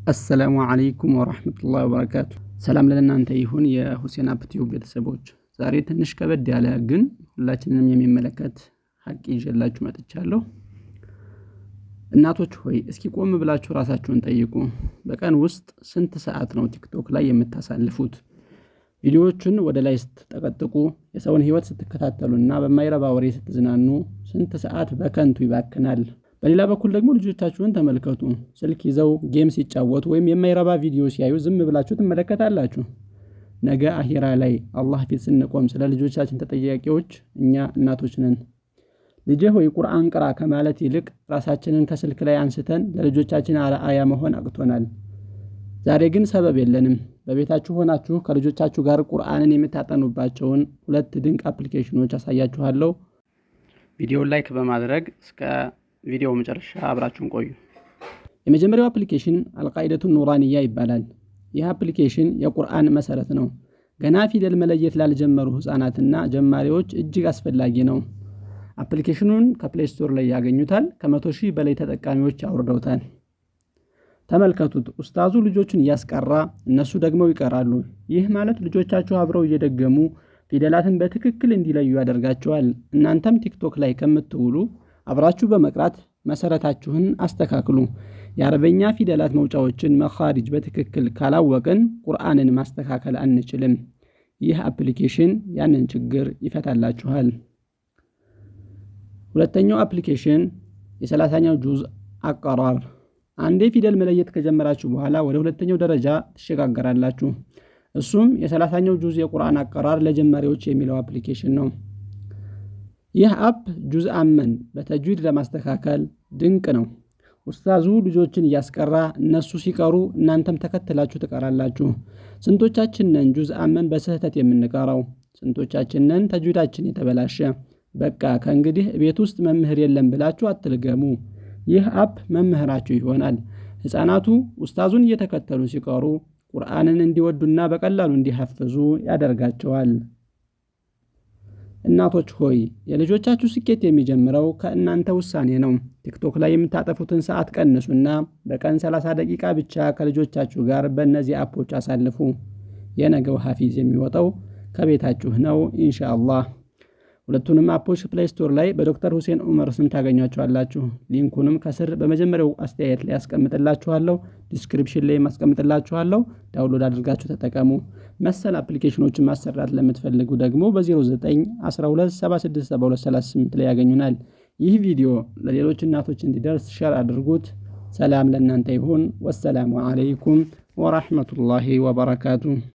السلام عليكم ورحمة الله وبركاته። ሰላም ለእናንተ ይሁን የሁሴን አፕ ቲዩብ ቤተሰቦች። ዛሬ ትንሽ ከበድ ያለ ግን ሁላችንንም የሚመለከት ሀቅ ይዤላችሁ መጥቻለሁ። እናቶች ሆይ፣ እስኪ ቆም ብላችሁ ራሳችሁን ጠይቁ። በቀን ውስጥ ስንት ሰዓት ነው ቲክቶክ ላይ የምታሳልፉት? ቪዲዮዎቹን ወደ ላይ ስትጠቀጥቁ፣ የሰውን ህይወት ስትከታተሉና በማይረባ ወሬ ስትዝናኑ ስንት ሰዓት በከንቱ ይባክናል? በሌላ በኩል ደግሞ ልጆቻችሁን ተመልከቱ። ስልክ ይዘው game ሲጫወቱ ወይም የማይረባ ቪዲዮ ሲያዩ ዝም ብላችሁ ትመለከታላችሁ። ነገ አሂራ ላይ አላህ ፊት ስንቆም ስለ ልጆቻችን ተጠያቂዎች እኛ እናቶች ነን። ልጄ ሆይ ቁርአን ቅራ ከማለት ይልቅ ራሳችንን ከስልክ ላይ አንስተን ለልጆቻችን አርአያ መሆን አቅቶናል። ዛሬ ግን ሰበብ የለንም። በቤታችሁ ሆናችሁ ከልጆቻችሁ ጋር ቁርአንን የምታጠኑባቸውን ሁለት ድንቅ አፕሊኬሽኖች አሳያችኋለሁ። ቪዲዮውን like በማድረግ እስከ ቪዲዮው መጨረሻ አብራችሁን ቆዩ። የመጀመሪያው አፕሊኬሽን አልቃኢደቱ ኑራንያ ይባላል። ይህ አፕሊኬሽን የቁርአን መሰረት ነው። ገና ፊደል መለየት ላልጀመሩ ህፃናትና ጀማሪዎች እጅግ አስፈላጊ ነው። አፕሊኬሽኑን ከ Play Store ላይ ያገኙታል። ከ100,000 በላይ ተጠቃሚዎች አውርደውታል። ተመልከቱት። ኡስታዙ ልጆቹን እያስቀራ እነሱ ደግመው ይቀራሉ። ይህ ማለት ልጆቻችሁ አብረው እየደገሙ ፊደላትን በትክክል እንዲለዩ ያደርጋቸዋል። እናንተም ቲክቶክ ላይ ከምትውሉ አብራችሁ በመቅራት መሰረታችሁን አስተካክሉ። የአረበኛ ፊደላት መውጫዎችን መኻሪጅ በትክክል ካላወቅን ቁርአንን ማስተካከል አንችልም። ይህ አፕሊኬሽን ያንን ችግር ይፈታላችኋል። ሁለተኛው አፕሊኬሽን የ30ኛው ጁዝ አቀራር። አንዴ ፊደል መለየት ከጀመራችሁ በኋላ ወደ ሁለተኛው ደረጃ ትሸጋገራላችሁ። እሱም የ30ኛው ጁዝ የቁርአን አቀራር ለጀማሪዎች የሚለው አፕሊኬሽን ነው። ይህ app ጁዝ አመን በተጅዊድ ለማስተካከል ድንቅ ነው። ኡስታዙ ልጆችን እያስቀራ እነሱ ሲቀሩ እናንተም ተከትላችሁ ትቀራላችሁ። ስንቶቻችን ነን ጁዝ አመን በስህተት የምንቀራው? ስንቶቻችን ነን ተጅዊዳችን የተበላሸ? በቃ ከእንግዲህ ቤት ውስጥ መምህር የለም ብላችሁ አትልገሙ። ይህ app መምህራችሁ ይሆናል። ሕፃናቱ ኡስታዙን እየተከተሉ ሲቀሩ ቁርአንን እንዲወዱና በቀላሉ እንዲሐፍዙ ያደርጋቸዋል። እናቶች ሆይ፣ የልጆቻችሁ ስኬት የሚጀምረው ከእናንተ ውሳኔ ነው። ቲክቶክ ላይ የምታጠፉትን ሰዓት ቀንሱና በቀን 30 ደቂቃ ብቻ ከልጆቻችሁ ጋር በእነዚህ አፖች አሳልፉ። የነገው ሐፊዝ የሚወጣው ከቤታችሁ ነው ኢንሻአላህ። ሁለቱንም አፖች Play Store ላይ በዶክተር ሁሴን ዑመር ስም ታገኟቸዋላችሁ። link ኡንም ከስር በመጀመሪያው አስተያየት ላይ አስቀምጥላችኋለሁ፣ description ላይ አስቀምጥላችኋለሁ። Download አድርጋችሁ ተጠቀሙ። መሰል አፕሊኬሽኖችን ማሰራት ለምትፈልጉ ደግሞ በ0912767238 ላይ ያገኙናል። ይህ ቪዲዮ ለሌሎች እናቶች እንዲደርስ share አድርጉት። ሰላም ለእናንተ ይሁን። والسلام عليكم ورحمة الله وبركاته።